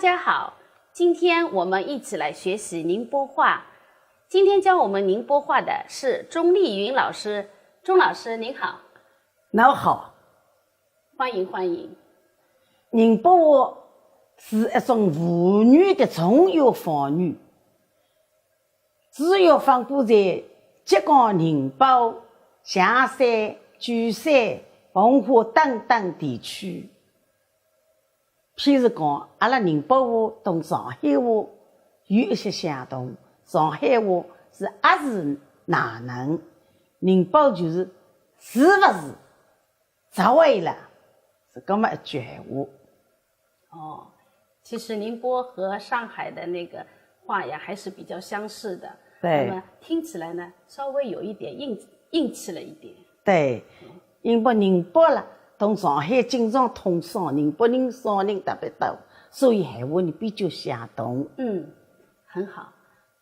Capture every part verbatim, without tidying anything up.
大家好，今天我们一起来学习宁波话。今天教我们宁波话的是钟丽云老师。钟老师您好。侬好。欢迎欢迎。宁波话是一种吴语的中原方言， 主要分布在浙江宁波、象山、舟山、奉化等等地区。譬如讲，阿拉宁波话同上海话有一些相同，上海话是阿是哪能，宁波就是是勿是，实惠了，是搿么一句闲话。 哦，其实宁波和上海的那个话呀，还是比较相似的。对。那么听起来呢，稍微有一点硬，硬气了一点。对，因为宁波啦，同上海经常通商，宁波人商人特别多，所以闲话呢比较相同。嗯，很好。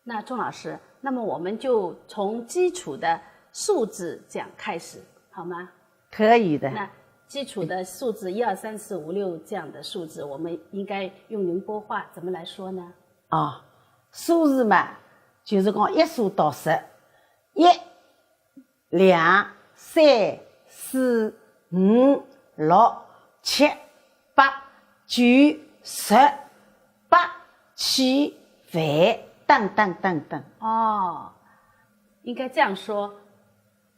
那钟老师，那么我们就从基础的数字讲开始，好吗？可以的。那基础的数字一二三四五六这样的数字，我们应该用宁波话怎么来说呢？啊，数字嘛，就是讲一数到十，一、两、三、四、五、六、七、八、九、十、八、千、万，等等等等。哦，应该这样说：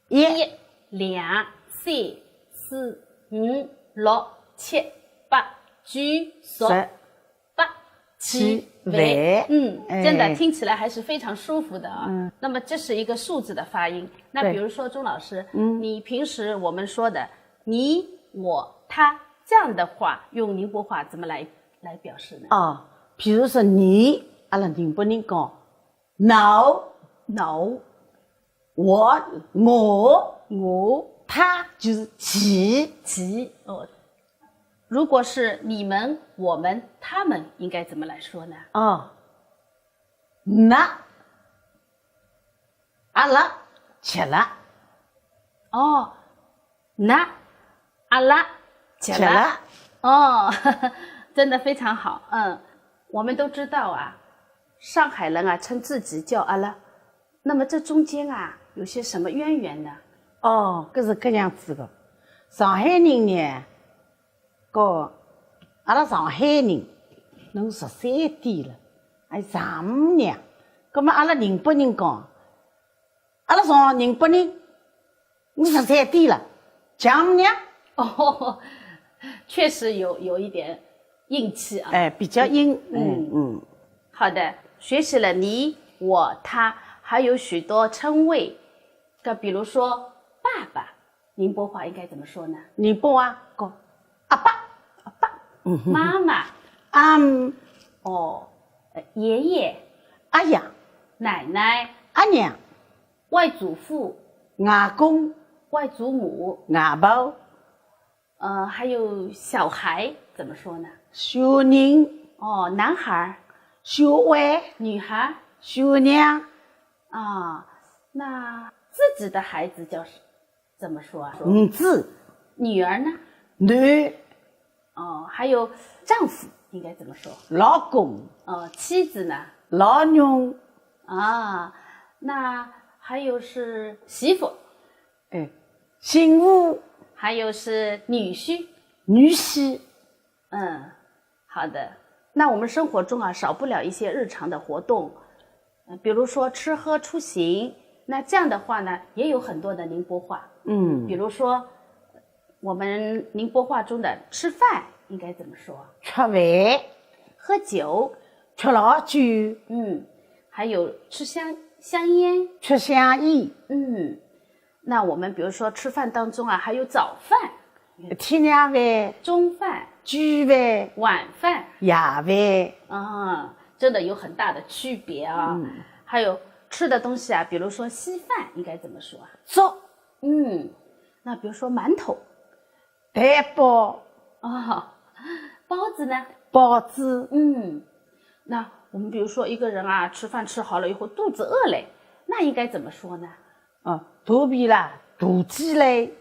一、两、三、四、五、六、七、八、九、十、十、八、千、千、万。万。嗯，哎。真的听起来还是非常舒服的啊。嗯。那么这是一个数字的发音。那比如说，对。钟老师，嗯。你平时我们说的你、我、他这样的话，用宁波话怎么来，来表示呢？哦，譬如说你，阿拉宁波人讲，侬，侬。我，我。我。他就是其。其，哦。如果是你们、我们、他们，应该怎么来说呢？哦，㑚，阿拉，吃了。哦，㑚，阿拉，吃了。吃了。哦，真的非常好。嗯，我们都知道啊，上海人啊，称自己叫阿拉，那么这中间啊，有些什么渊源呢？哦，搿是搿样子的。上海人呢，讲，阿拉上海人，侬十三点了，还丈母娘。葛末阿拉宁波人讲，阿拉上宁波人，侬十三点了，丈母娘。哦，确实有，有一点硬气啊。哎，比较硬。嗯。嗯，嗯。好的，学习了你、我、他，还有许多称谓。那比如说爸爸，宁波话应该怎么说呢？宁波话讲阿爸。阿爸。嗯哼哼。妈妈。阿姆。哦，呃，爷爷。阿爷。奶奶。阿娘。外祖父。外公。外祖母。外婆。呃，还有小孩怎么说呢？小人。哦，男孩儿。小孩。女孩儿。小娘。啊，那自己的孩子叫什，怎么说啊？儿子。女儿呢？囡。哦，还有丈夫应该怎么说？老公。哦，妻子呢？老娘。啊，那还有是媳妇。哎，媳妇。还有是女婿。女婿。嗯，好的。那我们生活中啊，少不了一些日常的活动，呃，比如说吃喝出行，那这样的话呢，也有很多的宁波话。嗯。比如说，我们宁波话中的吃饭应该怎么说？吃饭。喝酒。吃老酒。嗯，还有吃香，香烟。吃香烟。嗯，那我们比如说吃饭当中啊，还有早饭。天亮饭。中饭。晝饭。晚饭。夜饭。啊，真的有很大的区别啊。嗯。还有吃的东西啊，比如说稀饭应该怎么说啊？粥。嗯，那比如说馒头。蛋包。哦，包子呢？包子。嗯，那我们比如说一个人啊，吃饭吃好了以后肚子饿嘞，那应该怎么说呢？啊，肚皮啦，肚饥嘞。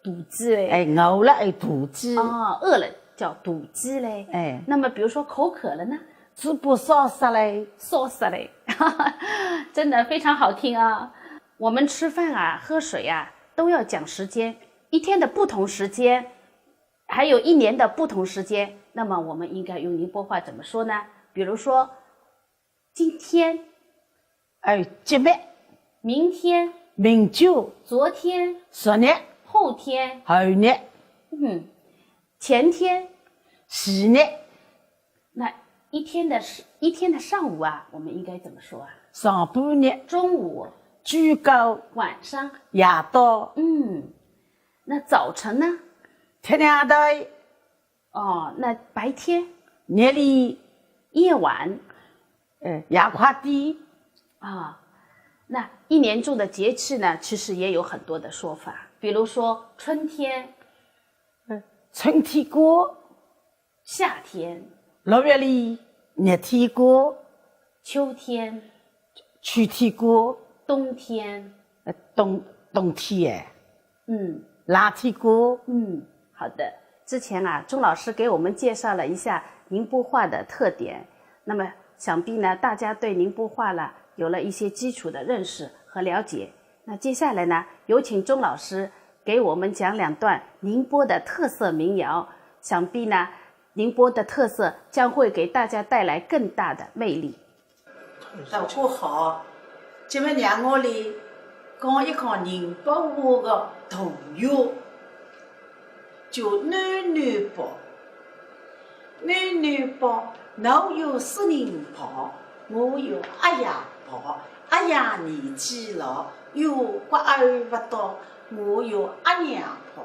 肚饥嘞。哎，饿了，哎，肚饥。哦，饿了，叫肚饥嘞。哎，那么比如说口渴了呢？嘴巴烧煞嘞。烧煞嘞，真的非常好听啊。我们吃饭啊、喝水啊，都要讲时间，一天的不同时间，还有一年的不同时间，那么我们应该用宁波话怎么说呢？比如说，今天、哎，今日、明天、明朝、昨天、昨日、后天、后日、嗯，前天。前日、那一天的时一天的上午啊，我们应该怎么说啊？上半日、中午、中午、晚上。夜到、嗯，那早晨呢？天亮头、哦，那白天、日里、夜晚。呃，夜快点。啊，那一年中的节气呢，其实也有很多的说法，比如说春天、春天过，夏天、六月里、热天过，秋天、秋天过，冬天。呃，冬冬天哎，嗯冷天过。嗯，好的。之前啊，钟老师给我们介绍了一下宁波话的特点，那么想必呢，大家对宁波话呢有了一些基础的认识和了解。那接下来呢，有请钟老师给我们讲两段宁波的特色民谣，想必呢，宁波的特色将会给大家带来更大的魅力。大家好，今日让我来讲一讲宁波话的童谣，叫囡囡包。囡囡包，侬有啥人包？我有阿爷包，阿爷年纪老，又刮阿儿勿到，我有阿娘包。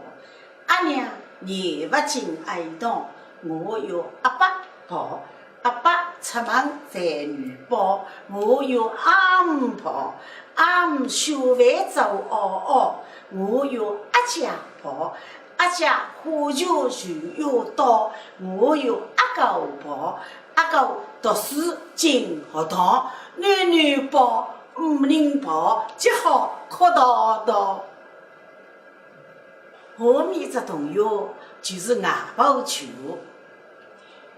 阿娘年勿进哀堂，我有阿伯包。 阿伯出门赚元宝，我有阿姆包。阿姆烧饭做嗷嗷，我有阿姐包。阿姐花轿就要到，我有阿哥包。阿哥读书进学堂，囡囡包，五人包，只好哭道道。下面只童谣就是外婆舅。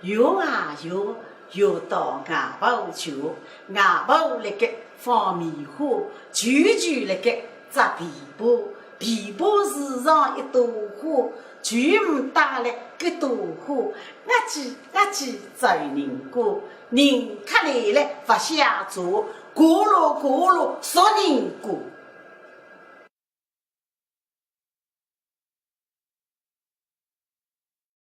有啊有，有到外婆舅，外婆辣盖放棉花，舅舅辣盖扎琵琶，琵琶树上一朵花，舅母带来搿朵花，啊叽啊叽奏人歌，人客来了勿下茶，咕噜咕噜说人歌。